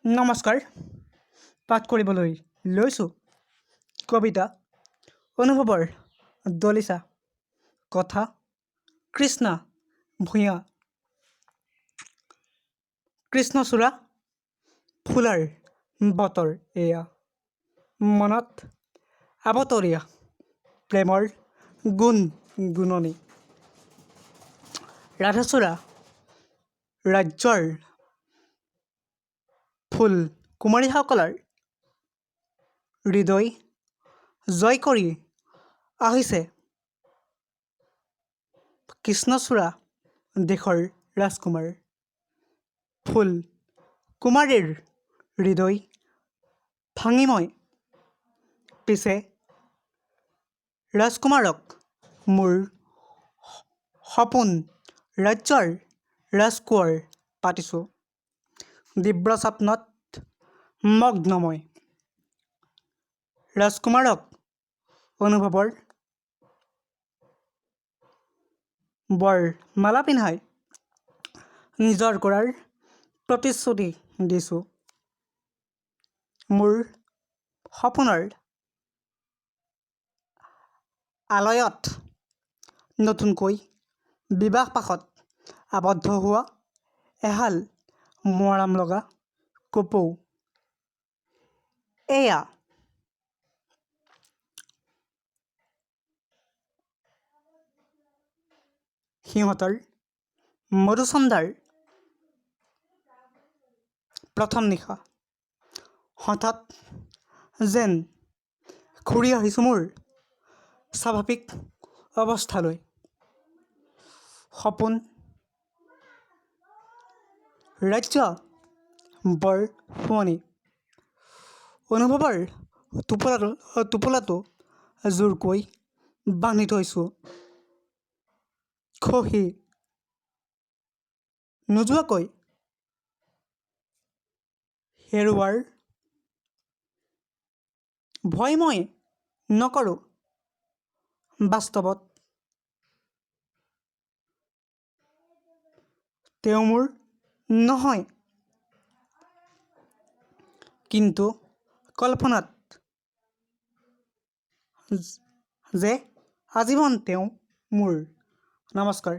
নমস্কাৰ, পাঠ কৰিবলৈ লৈছোঁ কবিতা অনুভৱৰ দলিচা, কথা কৃষ্ণা ভূঞা। কৃষ্ণচূড়া ফুলাৰ বতৰ এয়া, মনত আবতৰীয়া প্ৰেমৰ গুণ গুণনি। ৰাধাচূড়া ৰাজ্যৰ ফুল কুমাৰীসকলৰ হৃদয় জয় কৰি আহিছে কৃষ্ণচূড়া দেশৰ ৰাজকুমাৰ। ফুল কুমাৰীৰ হৃদয় ভাঙি মই পিছে ৰাজকুমাৰক মোৰ সপোন ৰাজ্যৰ ৰাজকোঁৱৰ পাতিছোঁ। তীব্ৰ স্বপ্নত মগ্ন মই ৰাজকুমাৰক অনুভৱৰ বৰ মালা পিন্ধাই নিজৰ কৰাৰ প্ৰতিশ্ৰুতি দিছোঁ। মোৰ সপোনৰ আলয়ত নতুনকৈ বিবাহপাশত আবদ্ধ হোৱা এহাল মৰম লগা কপৌ। এয়া সিহঁতৰ মধুচন্দাৰ প্ৰথম নিশা। হঠাৎ যেন ঘূৰি আহিছোঁ মোৰ স্বাভাৱিক অৱস্থালৈ। সপোন ৰাজ্য বৰ শুৱনি। অনুভৱৰ টোপোলাটো জোৰকৈ বান্ধি থৈছোঁ, খহি নোযোৱাকৈ। হেৰুৱাৰ ভয় মই নকৰোঁ। বাস্তৱত তেওঁ মোৰ নহয়, কিন্তু কল্পনাত যে আজীৱন তেওঁ মোৰ। নমস্কাৰ।